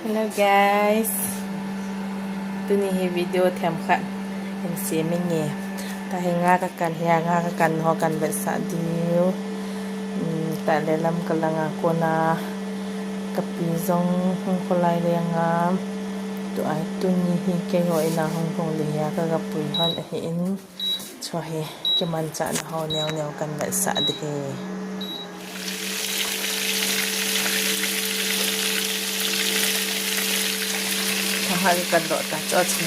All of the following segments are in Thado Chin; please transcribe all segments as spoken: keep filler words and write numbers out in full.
Hello guys. Tuni hi video themkhat hin sem inge. Tahi nga kakan hi, nga kakan ho kan vetsah diu. Hmm, tah le Lamka langa kona kapi jong hung kholai lenga. Tua tuni hi keiho ina hung lhung le hi a kagapui hon ahin. Chua hi, kimanchahna ho neo neo kan vetsah ding ahi. Chua hi kan doh ta, chua chu.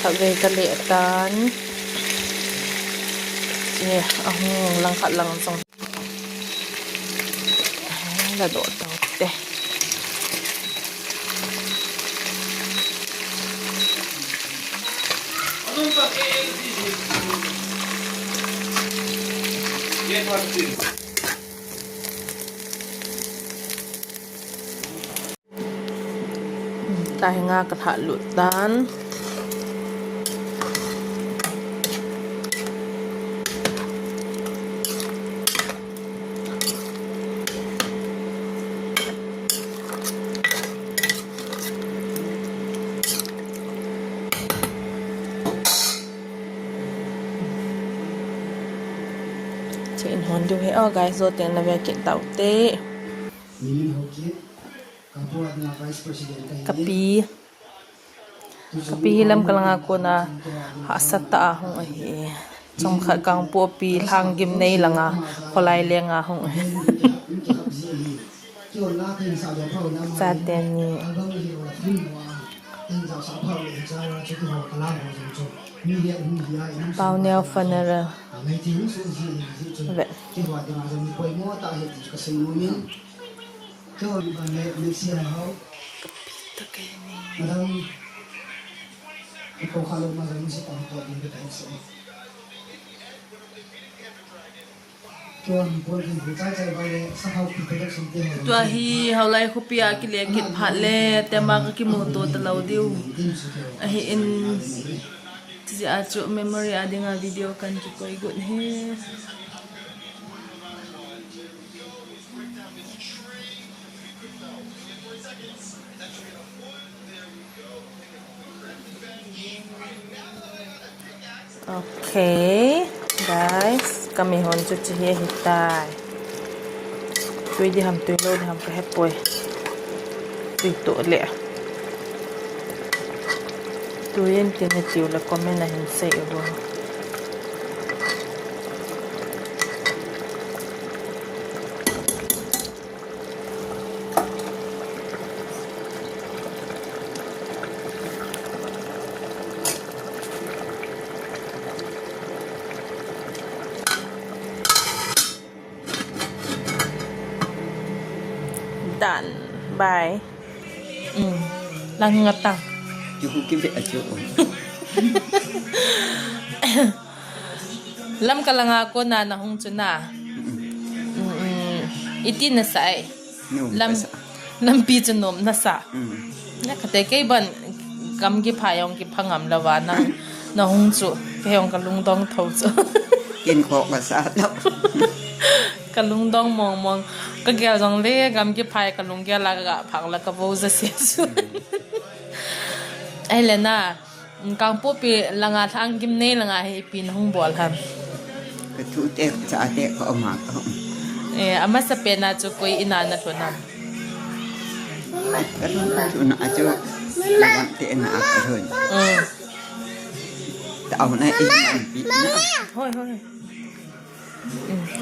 Khatvei ka leh tan. Che, ahung langkhat lang jong. La doh tau te. Tahi nga ka lhah lut tan. Che in hon diu ahi, oh guys, jo teng na ve kit tau te. Kapi. Kapi hi Lamka langa kona hahsa tah a hung ahi. Chomkhat Kangpokpi Lhanggimnei langa kholai lenga hung ahi. Chate ni. Pauneo funeral. Ve. Kapi tah ahi. Tua hi Haolai khopi a kile kit phat le, tema ka kimuto talou diu. Ahin, tia chu memory a dinga video kan kikoi got ahi. Okay, guys, ka mehon chu hiche hi ahitai. Tui ding ham, tui lou ding ham ka hepoi. Tui toh le. Tui in tin hitiu le comment a hin sei uvo. Done. Bye. Mm. Lang nga tang. Chu hu ki ve a chu. Lamka langa kona na hung chu na. Mm, mm. Iti na sa ai. Lam, lampi chu nom na sa. Mm. Na kate kei ban gam kipha jong kipha ngam lou va nang na hung chu. Kei jong ka lungdong tho chu. Kin kho ka sa tho. Ka lungdong mong mong. Ka gel jong le gam kipha ka lunggel a ka phak la ka vo ja se chu. Ahile na. Kangpokpi langa Lhanggimnei langa hi ipi na hung bol ham? Ka thu te, cha te ka um a ka um. Eh, amasa pen a chu koi in a na lhun ham? Ka lhun, ka lhun a chu, na lam te na a ka lhun. Mm. Ta au na in lampi na. Hoi, hoi.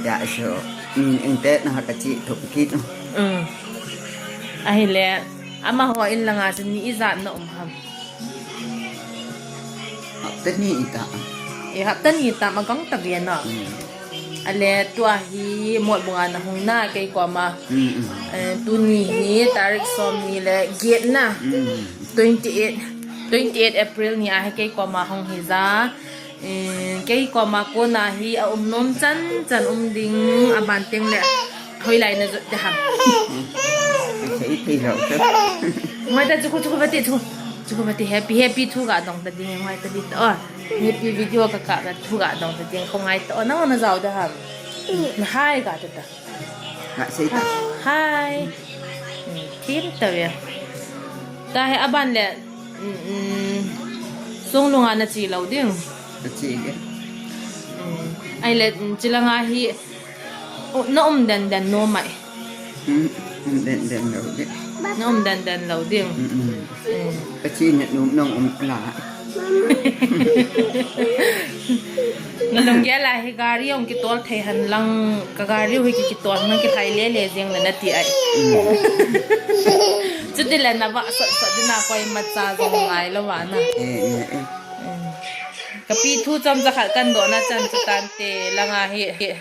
Ya, so, min eng te na ka chi thum kit. Mm. Ahile, amaho in langa chu ni ijat na um ham? Tani ita. E, hapta ni tam a gang ta ve na. Mm. Ale tua hi Motbung a na hung na kei koma. Mm, mm. Eh, tuni hi tarik som ni le get na. Mm. Twenty eight, twenty eight April ni a hi kei koma hung hi ja. Eh, kei koma kona hi a um nom chan chan um ding a ban teng le. Hoilai na jot de ham. Sei thei lou te. Ngai ta chu chu vati chu. Chu vati happy happy thu ga dong ta ding ngai ta di ta. Oh, happy video ka ka ga thu ga dong ta ding ko ngai ta. Oh, na na jao de ham. Na hai ga ta ta. Nga sei ta. Hai. Hmm, thim ta ve. Ta he a ban le. Hmm, hmm. Song lunga na chi lou ding. Na chi ge. Hmm. Ai le, hmm, chi langa hi. Oh, na um den den nom ai. Hmm, um den den lou ding. Na um den den lou ding. Hmm, hmm. Hmm. Ka chi na nom nong um la. Na lunggel a hi gari hung kitol thei hen lang, ka gari hi ki kitol hen lang kithai le le jeng na na ti ai. Hmm. Chuti le na va sot sot ding na koima cha jong ngai lou va na. Eh, eh, eh. Hmm. Ka pi thu chomcha khat kan doh na chan chu tante langa hi, hi.